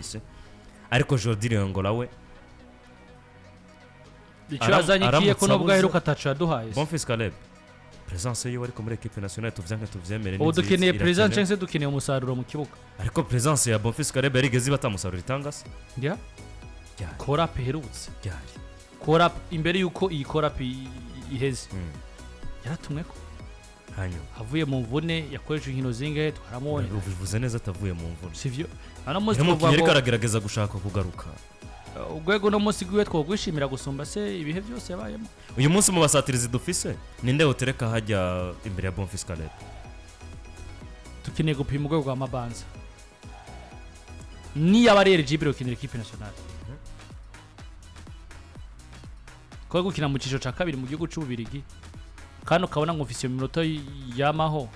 Afise, ariko Jordi Liongola we Icyo yazanye ikiye aramutse ko nubwo abuze- aheruka ataco yaduhaye se. Bonfils Caleb, présence yiwe ariko muri équipe nationale, tuvyanke tuvyemere, ni Ubu nziza, dukeneye irakenewe. présence cyangwa se dukeneye umusaruro mu kibuga? Ariko présence ya Bonfils Caleb yarigeze iba atamusaruro itanga se? Ya. Ryari? Call-up iherutse. Ryari? Call-up imbere yuko iyi call-up iheze yaratumwe ko Hanyuma avuye mu mvune, yakoresheje inkino zingahe? Twaramubonye. Ubivuze neza, atavuye mu mvune. Sivyo? Ano munsi Yari twovuga umukinnyi ariko ngo aragerageza gushaka kugaruka. Urwego uno munsi rwiwe twogwishimira gusumba se ibihe byose yabayemo? Uyu munsi mu basatirizi dufise, ninde utereka hajya imbere ya Bonfils Caleb? Dukeneye gupima urwego rwa Mabanza niyo aba ari éligible gukinira équipe nationale, kuko gukina mu cyiciro cya kabiri mu gihugu cy'Ububirigi kandi ukabona ngo ufise iyo minota yamaho,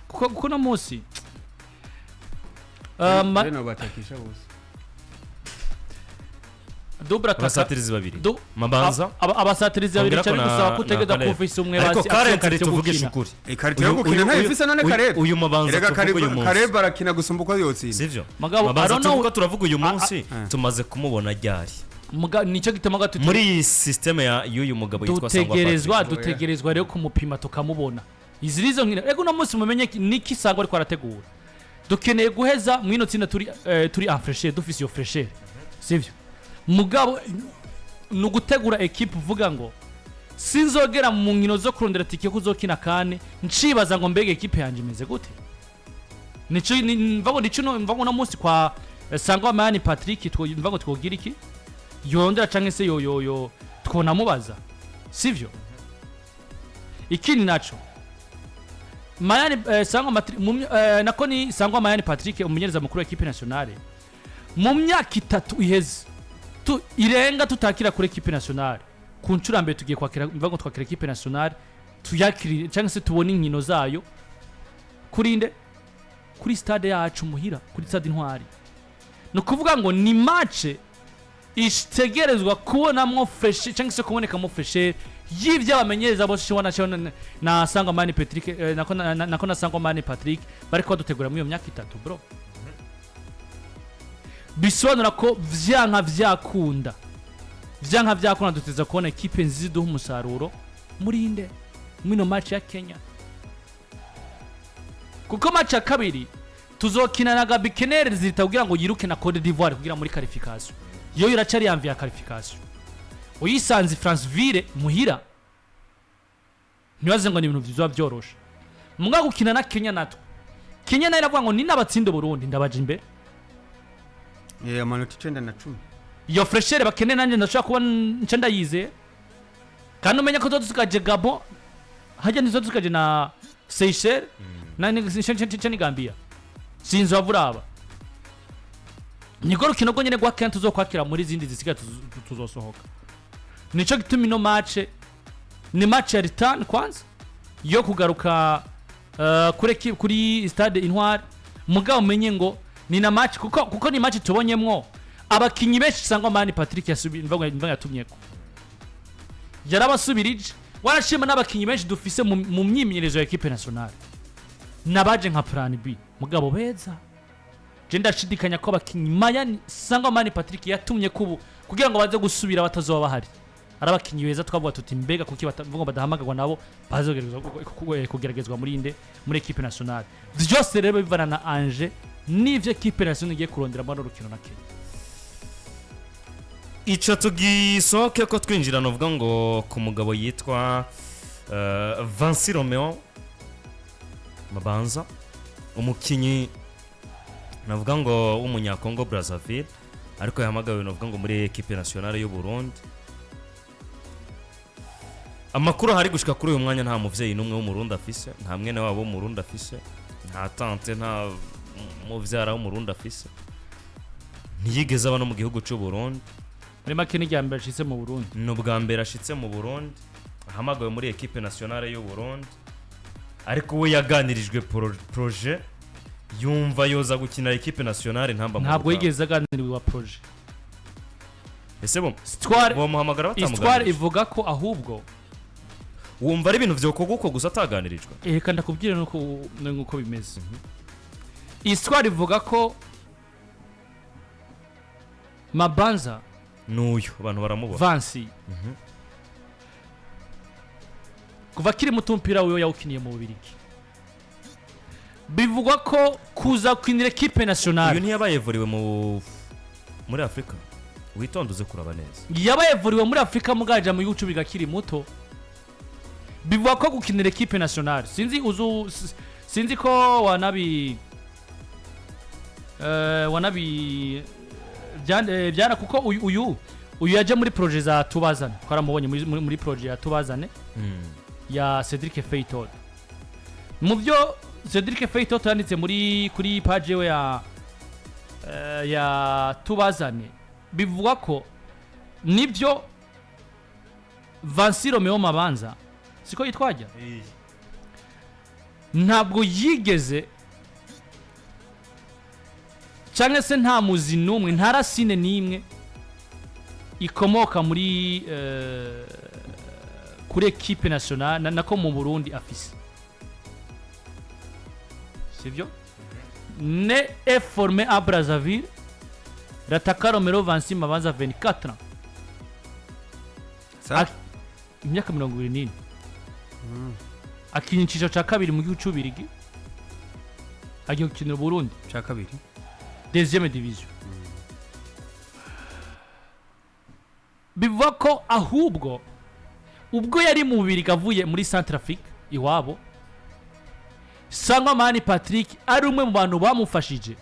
kuko uno munsi Reno batakisha bose. Double attaque. Abasatirizi babiri, Mabanza. Mabanza. Abasatirizi babiri Kongera ko cyane gusaba ko utegereza na kuba ufise umwe Ariko basi afise currently, ikarita yo tuvugishe gukina. ukuri, Ikarita yo gukina ntayo ifise none Karebe. Uyu Mabanza Erega tuvuga uyu munsi, Karebe arakina gusumba uko yotsinda. Sivyo? Mugabo, Mabanza I don't know- tuvuga, turavuga uyu munsi, tumaze kumubona ryari Nicyo gituma gatuti muri iyi système ya y'uyu mugabo yitwa Sangwa dutegerezwa Patrick? Dutegerezwa rero kumupima tukamubona izi nizo nkino. Rego uno munsi mumenye niki Sangwa ariko arategura. Dukeneye guheza mwino tsinda turi en fraîcheur, dufise iyo fraîcheur, sivyo? Mugabo ni ugutegura équipe uvuga ngo sinzogera mu nkino zo kurondera tike ko uzokina kane ncibaza ngo mbega équipe yanjye imeze gute. Nico mva ngo nico mva ngo uno munsi kwa Sangwa Mani Patrick mva ngo twogira iki yorondera canke se yo twonamubaza, sivyo? Ikindi naco, Mayani Sangwa nako ni Sangwa Mayani Patrick, umumenyereza mukuru wa équipe nationale, mu myaka 3 iheze tu irenga tutakira kuri équipe nationale. Ku nshuro ya mbere tugiye kwakira, mva ngo twakira équipe nationale, tuyakire cyangwa se tubone inkino zayo kuri nde? Kuri stade yacu muhira, kuri stade Intwari. Ni ukuvuga ngo ni match itegerezwa kubonamwo fresh cyangwa se kubonekamo fraîcheur y'ibyo abamenyereza bose shobora na na Sangwa Mani Patrick nako nako na Sangwa Mani Patrick bariko badutegura muri iyo myaka 3, bro. Bisobanura ko vyanka vyakunda, vyanka vyakunda, duteza kubona équipe nziza iduha umusaruro muri inde, muri ino match ya Kenya, kuko match ya kabiri tuzokina na Gabi Kenere zita kugira ngo yiruke na Cote d'Ivoire kugira muri qualification. Yo iracari yamviye ya qualification, uyisanze Franceville muhira, ntibaze ngo ni ibintu bizoba byoroshe. Muga gukina na Kenya natwe, Kenya nayo iravuga ngo ni n'abatsinda Burundi ndabaje imbere. Amanota 9 na 10. Iyo fraîcheur bakeneye nanjye ndashobora kuba nca ndayizeye, kandi umenya ko tugaje Gabon hajya nizo tugaje na Seychelles na ni Gambia, sinzi wavuraba niko rukino rwo nyene rwa Kenya tuzokwakira muri zindi zisigaye tuzosohoka. Nico gituma ino match ni match ya return kwanza yo kugaruka kuri stade Intwari. Mugabo umenye ngo ni na match kuko ni match tubonyemwo abakinyi benshi sangwa Mani Patrick yasubi mva yatumyeko, yarabasubirije. Warashima n'abakinyi benshi dufise mu myimenyerezo ya équipe nationale nabaje nka plan B, mugabo beza. Je ndashidikanya ko abakinyi Mayani Sangwa Mani Patrick yatumye kubu kugira ngo baze gusubira batazoba bahari ari abakinyi beza. Twavuga tuti mbega kuki batavuga ngo badahamagarwa nabo bazogeragezwa kugeragezwa muri inde, muri équipe nationale? Vyose rero bivana na Ange n'ivyo équipe nationale igiye kurondera muri rukino na Kenya. Icyo tugisohoke ko twinjira, nuvuga ngo ku mugabo yitwa Vansi Romeo Mabanza, umukinnyi navuga ngo w'umunyakongo Brazzaville ariko yahamagawe navuga ngo muri équipe nationale y'u Burundi. Amakuru ahari gushika kuri uyu mwanya, nta muvyeyi n'umwe w'Umurundi afise, nta mwene wabo w'Umurundi afise, nta tante, nta muvyara w'Umurundi afise, ntiyigeze aba no mu gihugu cy'u Burundi. Muri make n'irya mbere ashitse mu Burundi. Ni ubwa mbere ashitse mu Burundi, ahamagawe muri équipe nationale y'u Burundi, ariko we yaganirijwe projet, yumva yoza gukina équipe nationale ntamba mu Ntabwo rugamba. yigeze aganirirwa projet. Ese bo Histoire bomuhamagara histoire batamuganirije? ivuga ko ahubwo Wumva ari ibintu vyokorwa uko gusa ataganirijwe? Reka ndakubwira nuko bimeze. Histoire ivuga ko Mabanza. N'uyu abantu baramubona. Vansi kuva akiri muto umupira wiwe yawukiniye mu Bubirigi. Bivugwa ko kuza gukinira ekipe Uyu nationale ntiyabaye evuriwe muri Afurika? Witonde uze kuraba neza. Yabaye vuriwe muri Afurika, mugaja mu gihugu c'Ububirigi akiri muto. Bivugwa ko gukinira ekipe nationale, sinzi uzu sinzi ko wanabi wanabi byana kuko uyu yaje muri projet za Tubazane, twaramubonye muri projet ya Tubazane ya Cedric Feitot. Mu byo Cedric Feitot yanditse kuri page we ya Tubazane, bivuga ko nibyo Vansi Romeo Mabanza, siko yitwajya, ntabwo yigeze cyangwa se nta muzi n'umwe, nta racine n'imwe ikomoka muri kuri ekipe nationale nako mu Burundi afise, sibyo? Né et formé à Brazzaville, l'attaquant Romero Vansi Mabanza, 24 ans. Sa Imyaka 24, akina icyiciro cya kabiri mu gihugu cy'Ububirigi, agiye gukinira Burundi. Cya kabiri. Deuxième division. Bivuga ko ahubwo ubwo yari mu Bubirigi avuye muri Centrafrique iwabo, Sangwa Mani Patrick ari umwe mu bantu bamufashije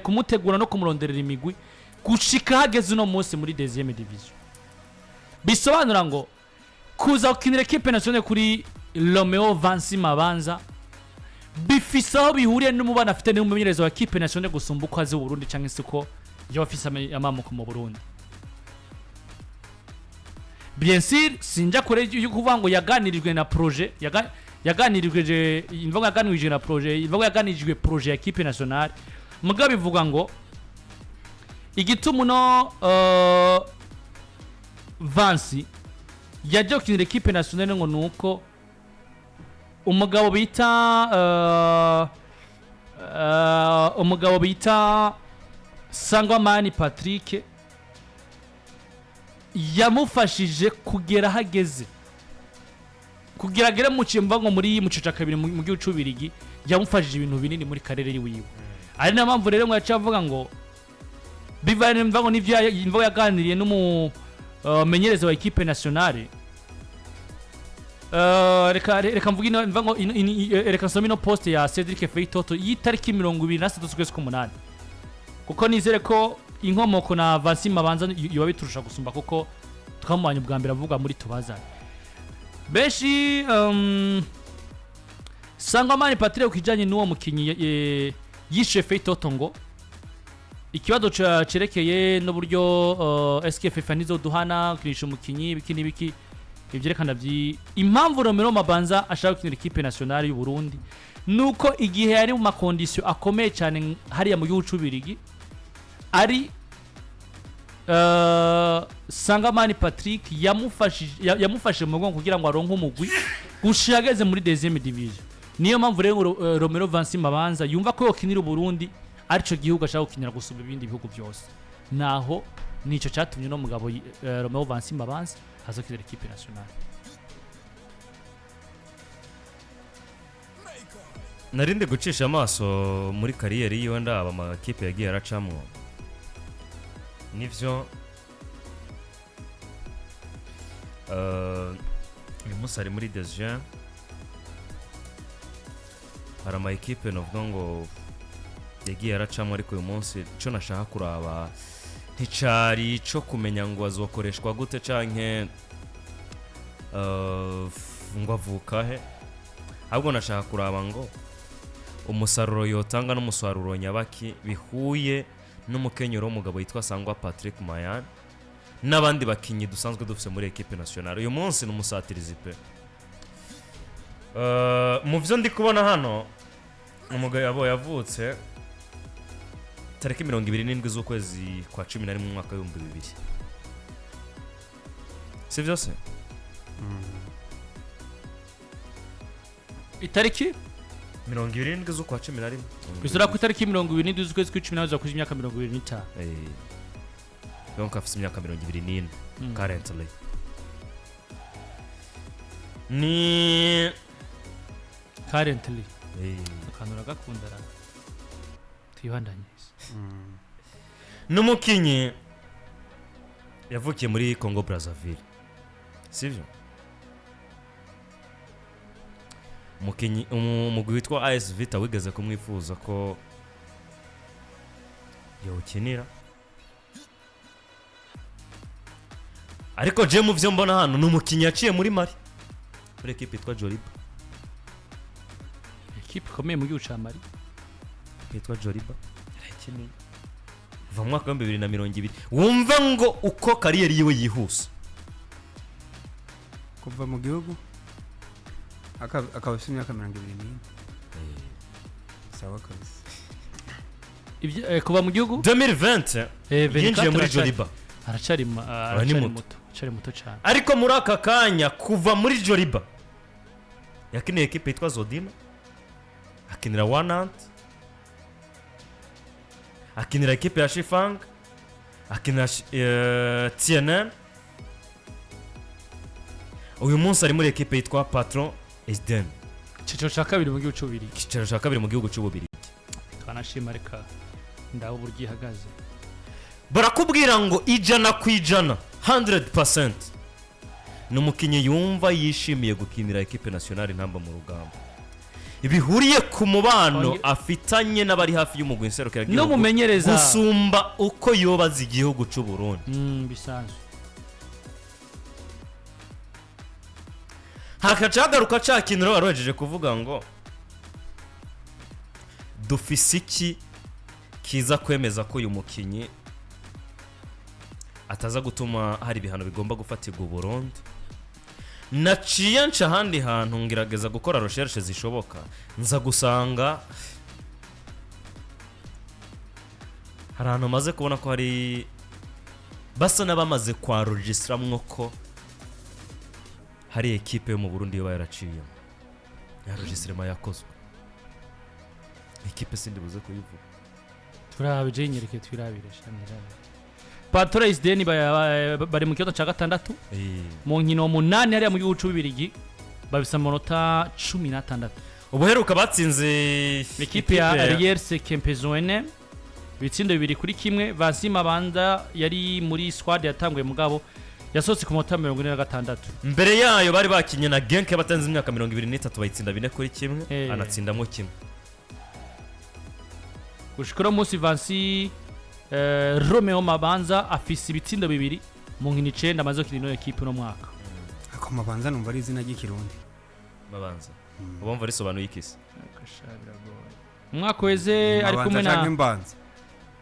kumutegura no kumuronderera imigwi gushika hageze uno munsi muri deuxième division. Bisobanura ngo kuza gukinira ekipe nationale kuri Romeo Vansi Mabanza bifise aho bihuriye n'umubano afite n'umumenyereza wa ekipe nationale gusumba uko azi Burundi cyangwa se uko yaba afise amamuko mu Burundi. Bien sûr, sinja kure yo kuvuga ngo yaganirijwe na projet yaganirijwe imvugo yaganirijwe na projet, imvugo yaganirijwe projet ya ekipe nationale. Mugabo bivuga ngo igituma uno Vansi yaje gukinira ekipe nationale ngo nuko umugabo bita Sangwamani Patrick yamufashije kugera hageze, kugira agere mu kimva ngo muri mu cica kabiri mu gihugu c'Ububirigi. Yamufashije ibintu binini muri carrière yiwe. Ari na mpamvu rero ngo yaciye avuga ngo bivanye mva ngo nivyo imva yaganiriye n'umu menyereza wa ekipe nationale. Reka mvuge ino mva ngo reka nsome ino post ya Cedric Feitoto y'itariki 23 z'ukwezi k'umunani, kuko nizere ko inkomoko na Vansi Mabanza yoba biturusha gusumba, kuko twamubanye ubwa mbere avuga muri Tubazane. Benshi Sangwamani Patrick ku kijanye n'uwo mukinyi yishe Feitoto ngo ikibazo cerekeye n'uburyo SKF nizoduhana gukinisha umukinyi biki n'ibiki, ivyerekana vyi impamvu Romero Mabanza ashaka gukinira ikipe nationale y'u Burundi nuko igihe yari mu ma conditions akomeye cyane hariya mu gihugu c'Ububirigi ari Sangamani Patrick yamufashije mu mugongo kugira ngo aronke umugwi gushika ageze muri deuxième division. Niyo mpamvu rero Romero Vansi Mabanza yumva ko yokinira Uburundi, arico gihugu ashaka gukinira gusumba ibindi bihugu byose. Naho nico cyatumye no mugabo Romeo Vansi Mabanza azokinira équipe nationale. Narindi gucisha amaso muri carrière yiwe, ndaba amakipe yagiye aracamwo. Nivyo, uyu munsi ari muri deuxième. Hari ama ekipe novuga ngo yagiye aracamwo, ariko uyu munsi ico nashaka kuraba nticari ico kumenya ngo azokoreshwa gute canke ngo avuka he, ahubwo nashaka kuraba ngo umusaruro yotanga n'umusaruro nyabaki bihuye n'umukenyero w'umugabo yitwa Sangwa Patrick Mayan n'abandi bakinyi dusanzwe dufise muri ekipe nationale. Uyu munsi ni umusatirizi pe. Mu byo ndi kubona hano, umugabo yavutse tariki 27 z'ukwezi kwa 11 mu mwaka w'2000, si byose? Itariki 27 z'ukwa 11. Bisura ku itariki 27 z'ukwezi kw'icumi n'abiri, azakuza imyaka 25. Donc afise imyaka 24 currently. Ni Currently. Akantu uragakunda ra, twibandanyirize. N'umukinyi yavukiye muri Congo Brazzaville, sivyo? Umukinyi umugwi witwa AS Vita wigeze kumwifuza ko yawukinira, ariko je mu vyo mbona hano ni umukinyi yaciye muri Mali, muri ekipe yitwa Joliba. Ekipe ikomeye mu gihugu ca Mali. Yitwa Joliba, yarayikiniye kuva mu mwaka wa 2020. Wumve ngo uko carrière yiwe yihuse. Kuva mu gihugu akaba afite imyaka 24, sawa kabisa. Ibyo kuva mu gihugu 2020 yinjiye 24 muri aracari- Joliba. Aracari Aba ni aracari muto. muto, aracari muto cyane. Ariko muri aka kanya, kuva muri Joliba yakiniye ekipe yitwa Zodina, akinira Wanant, akinira ekipe ya Shifang, akinira TNN. Uyu munsi ari muri ekipe yitwa Patron Esden. Icyiciro cya kabiri mu gihugu cy'Ububirigi. Icyicaro cya kabiri mu gihugu cy'Ububirigi. Twanashima, reka ndaho uburyo ihagaze. Barakubwira ngo 100%, 100%, ni umukinnyi yumva yishimiye gukinira ekipe nationale Intamba mu Rugamba, bihuriye ku mubano afitanye n'abari hafi y'umugwi nserukiragihugu N'umumenyereza. gusumba uko yobaza igihugu cy'u Burundi. Bisanzwe. Hakaca hagaruka ca kintu rero wari kuvuga ngo dufise iki kiza kwemeza ko uyu mukinyi ataza gutuma hari ibihano bigomba gufatirwa u Burundi. Naciye nca ahandi hantu ngerageza gukora recherche zishoboka, nza gusanga hari ahantu maze kubona ko hari basa n'abamaze kwarogisitramwo ko hari ekipe yo mu Burundi yoba yaraciyemo enregistrement yakozwe. Ekipe sindi buze kuyivuga. Turabe, je nyereke twirabire shanira. Patro Isdeni bari mu kibazo cya gatandatu mu nkino munani hariya mu gihugu cy'Ububirigi, babisa amanota 16. Ubuheruka batsinze Ekipe ya Rierse Kempezoene ibitsindo 2-1. Vansi Mabanda yari muri squad yatanguye, mugabo yasohotse ku manota 46. Mbere yayo bari bakinye na Genk y'abatanze imyaka 23, bayitsinda 4-1. Anatsindamo kimwe. Gushika uno munsi Vansi Romeo Mabanza afise ibitsindo bibiri mu nkino 9 amaze gukina ino ekipe uno mwaka. Ako Mabanza numva ari izina ry'Ikirundi. Mabanza ubumva risobanuye ikisi? Umwaka weze ari kumwe Mabanza canke na Mbanza,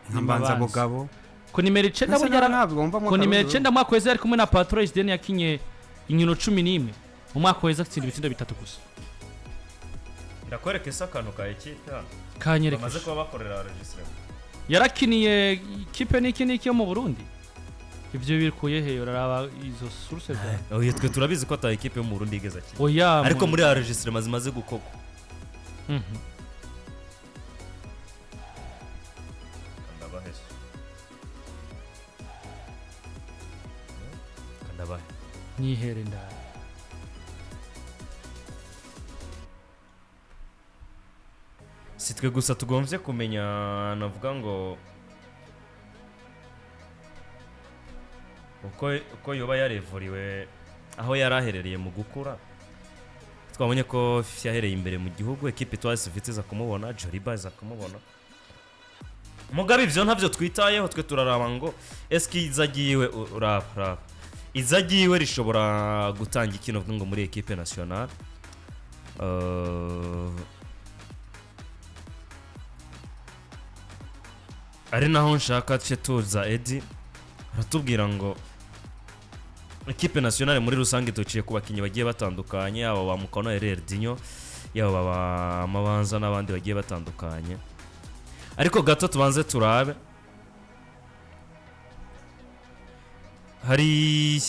nka Ni Mbanza Mabanza. Bugabo. Ku nimero 9 Ese burya ntabwo wumvamwo ku nimero Akarundi. 9 mwaka weze ari kumwe na Patro Isden, yakinye inkino 11 mu mwaka weze, atsinda ibitsindo bitatu gusa. Ndakwereka ese akantu ka ekipe hano Kanyereka. bamaze kuba bakorera enregistrement. Yarakiniye ikipe n'iki n'iki yo mu Burundi, ivyo bikuye he? Uraraba izo source zawe. Oya, twe turabizi ko ata ekipe yo mu Burundi yigeze akina. Oya. Ariko muri enregistrement zimaze gukorwa. Ndabahe se. Ndabahe. Nyihere ndara. Si twe gusa tugombye kumenya, navuga ngo uko yoba yarevuriwe aho yari aherereye mu gukura. Twabonye ko yahereye imbere mu gihugu, ekipe itwa Sivite iza kumubona, Joliba iza kumubona. Mugabe ibyo ntabyo twitayeho, twe turaraba ngo eski izagiwe uraba raba izagiwe rishobora gutanga ikintu ngo muri ekipe nationale. Ari naho nshaka ce tuza Edi aratubwira ngo ekipe nationale muri rusange duciye ku bakinnyi bagiye batandukanye, yaba ba Mukono Dinyo, yaba ba Mabanza n'abandi bagiye batandukanye, ariko gato tubanze turabe hari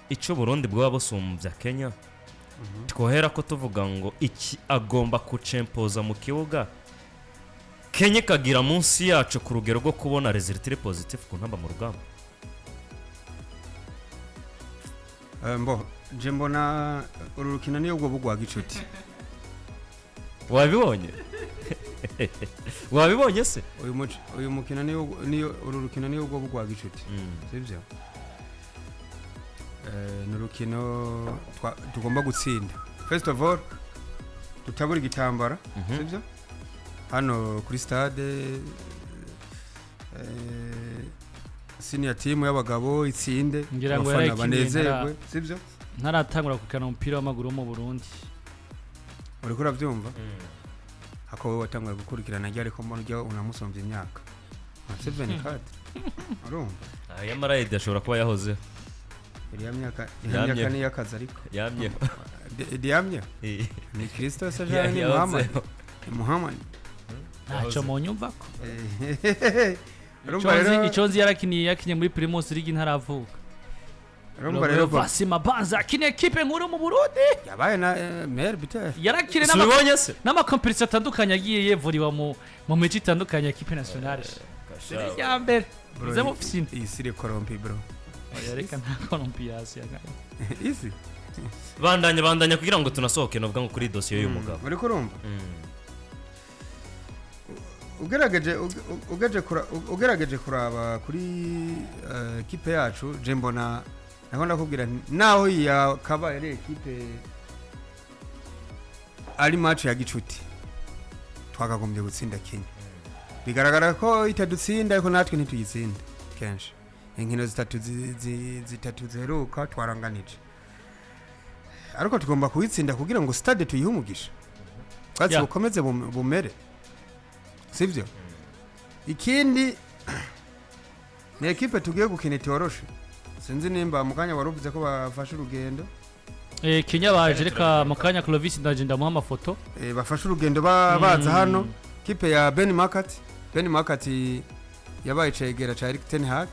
icyo Burundi bwaba busumbya Kenya. Twohera ko tuvuga ngo iki agomba kucempoza mu kibuga. Kenya ikagira munsi yacu ku rugero rwo kubona résultat positif ku ntamba mu rugamba. Mbo je mbona uru rukino niyo ubwo bugwa gicuti. Wabibonye, wabibonye se? Uyu mukino niyo uru rukino niyo ubwo bugwa gicuti, sibyo? Ni urukino tugomba gutsinda. First of all, tutabura igitambara, sibyo? Hano kuri stade, senior team y'abagabo itsinde, Ngira ngo abafana yarayikiniye. banezerwe, sibyo? Ntaratangura gukina umupira w'amaguru wo mu Burundi. Uriko urabyumva ako wowe watanguye gukurikirana ryari, ko mbona ujya unamusumbya imyaka nka 74, urumva? Aya marayidi ashobora kuba yahozeho. Iriya myaka, iriya Yamye. myaka niyo akazi, ariko Yamyeho. Yamye ni Kristo se jean ni Muhammad? Yahozeho. Ni Muhammad. Ntacyo munyumva ko. Urumva rero Icyo nzi, yarakiniye, yakinye muri Primus League ntaravuka. Urumva rero Vasima Banza akiniye ekipe nkuru mu Burundi. Yabaye na meilleur buteur. Yarakiniye Si ubibonye se? n'amakompetisi atandukanye, agiye yevuriwa mu mico itandukanye ya ekipe nationale ya mbere. Bro, Muze mufisine. Iyi si corrompu, bro. Oya, reka, nta korompiyasi. Isi. Bandanya, bandanya, kugira ngo tunasohoke novuga ngo kuri dosiye y'uyu mugabo. Uriko urumva? Ugerageje kuraba kuri ekipe yacu, je mbona naho ndakubwira nti naho yakabaye ari ekipe, ari match ya gicuti, twakagombye gutsinda Kenya. Bigaragara ko itadutsinda, ariko natwe ntituyitsinda kenshi. Inkino zitatu zitatu ziheruka twaranganije, ariko tugomba kuyitsinda kugira ngo stade tuyihe umugisha, ubwatsi bukomeze bumere, sibyo? Ikindi ni ekipe tugiye gukina itoroshe. Sinzi nimba mu kanya wari uvuze ko bafashe urugendo. Kenya baje, reka mu kanya Clovis ndaje ndamuha amafoto. Bafashe urugendo baza hano. Kipe ya Ben McCarthy, Ben McCarthy yabaye cegera ca Erik ten Hag,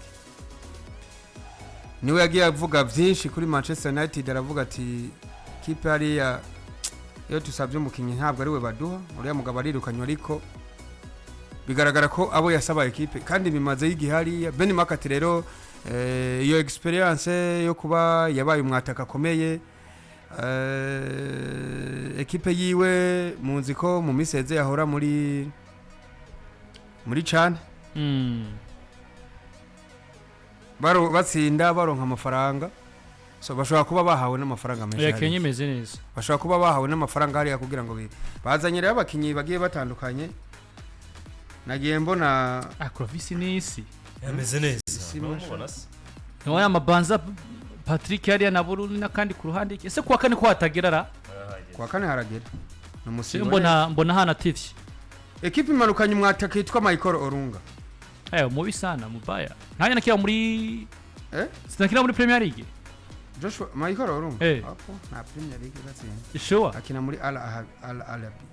niwe yagiye avuga byinshi kuri Manchester United. Aravuga ati kipe hariya iyo tusabye umukinnyi ntabwo ari we baduha. Uriya mugabo arirukanywe, ariko bigaragara ko abo yasaba ekipe kandi bimaze igihe hariya. Ben McCarthy rero, iyo experience yo kuba yabaye umwataka akomeye, ekipe yiwe muzi ko mu minsi iheze yahora muri CHAN, batsinda baronka amafaranga, so bashobora kuba bahawe n'amafaranga menshi Oya, hariya. Kenya imeze neza. Bashobora kuba bahawe n'amafaranga hariya kugira ngo bazanye rero abakinnyi bagiye batandukanye, nagiye mbona. Ah, Clovis ni isi. Yameze neza. Isi. Uramubona se? Niwo ya Mabanza Patrick hariya na Burundi n'akandi ku ruhande. Ese kuwa kane ko hatagera ra? Kuwa kane haragera, ni umusibo. Mbona hanativye. Ekipe imanukanye umwataka yitwa Michael Orunga. Ayo mubi sana, mubaya. Nanjye nakira muri Eh? Sinakira muri Premier League. Joshua Michael Orunga? Eh. Apo nta Premier League gatsinda. Sure. Akina muri Al Al Arabi.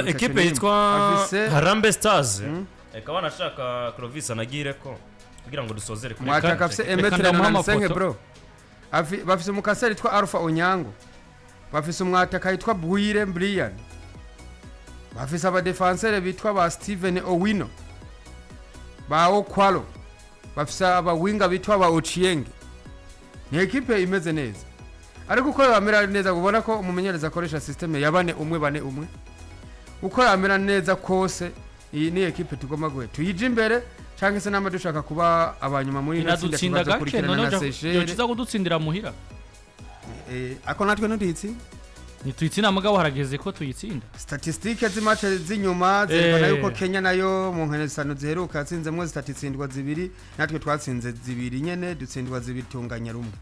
Ekipe yitwa Afise Harambee Stars. Reka banashaka Clovis anagire ko kugira ngo dusozere kuri Mwataka afise Reka emetre ndamuha na 95 amafoto. bro. Bafise umukaseri yitwa Alpha Onyango, bafise umwataka yitwa Bwire Brian, bafise abadefansere bitwa ba Steven Owino, ba Okwalo, bafise abawinga bitwa ba Ochieng. Ni ekipe imeze neza, ariko uko bamera neza, ubona ko umumenyereza akoresha système ya 4-1 4-1. Uko yamera neza kose, iyi ni ekipe tugomba guhe tuyije imbere, cyangwa se nama dushaka kuba abanyuma muri ino tsinda Inadutsinda gake. tukazokurikirana None na Seychelles. yokiza kudutsindira muhira. Ako natwe ntiduyitsinda. Ntituyitsinda, mugabo harageze ko tuyitsinda. Statistique z'i match z'inyuma zerekana yuko Kenya nayo mu nkino zitanu ziheruka yatsinzemwo zitatu, itsindwa zibiri. Natwe twatsinze zibiri nyene, dutsindwa zibiri, tunganya rumwe.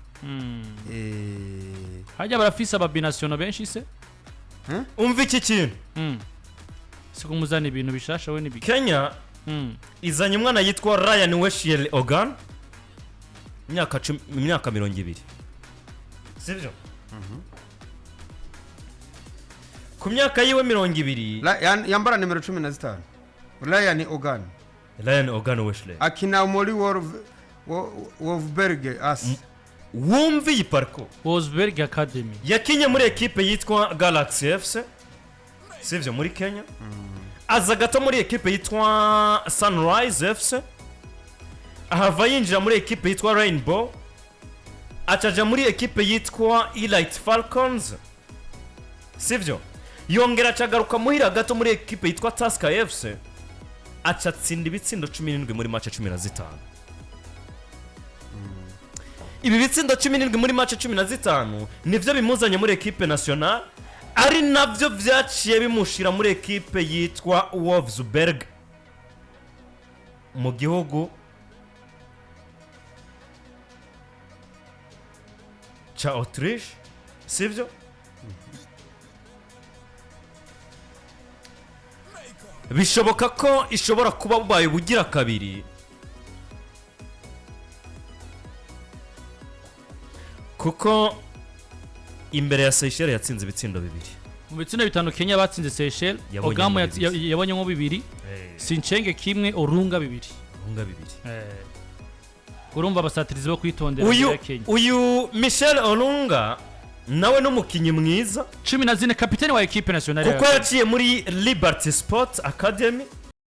Hajya barafise ababinationaux benshi se? Umva iki kintu. Si kumuzana ibintu bishasha we nibiki. Kenya izanye umwana yitwa Ryan Weshiel Ogan, imyaka 20, sibyo? Ku myaka yiwe 20. Yambara nimero 15, Ryan Ogan. Ryan Ogan Weshley. Akina muri Wolfsberg AC. Wumve iyi parcours. Wolfsberg Academy. Yakinye muri ekipe yitwa Galaxy FC, sivyo? Muri Kenya. Aza gato muri ekipe yitwa Sunrise FC, ahava yinjira muri ekipe yitwa Rainbow, acaja muri ekipe yitwa Elite Falcons, sivyo? Yongera acagaruka muhira gato muri ekipe yitwa Tusker FC, aca atsinda ibitsindo 17 muri match 15. Ibi bitsindo 17 muri match 15 nivyo bimuzanye muri ekipe nationale, ari navyo vyaciye bimushira muri ekipe yitwa Wolfsberg mu gihugu ca Autriche, sivyo? Bishoboka ko ishobora kuba bubaye ubugira kabiri, kuko imbere ya Seychelles yatsinze ibitsindo bibiri. Mu bitsindo bitanu Kenya batsinze Seychelles, Yabonyemo Ogamu bibiri. Yabonyemo bibiri, Sinchenge kimwe, Orunga bibiri. Hunga bibiri. Urumva abasatirizi bo kwitondera Uyu imbere ya Kenya. Uyu Michel Olunga nawe n'umukinnyi mwiza. 14, kapiteni wa ekipe nationale Kuko ya Kenya. yaciye muri Liberty Sport Academy.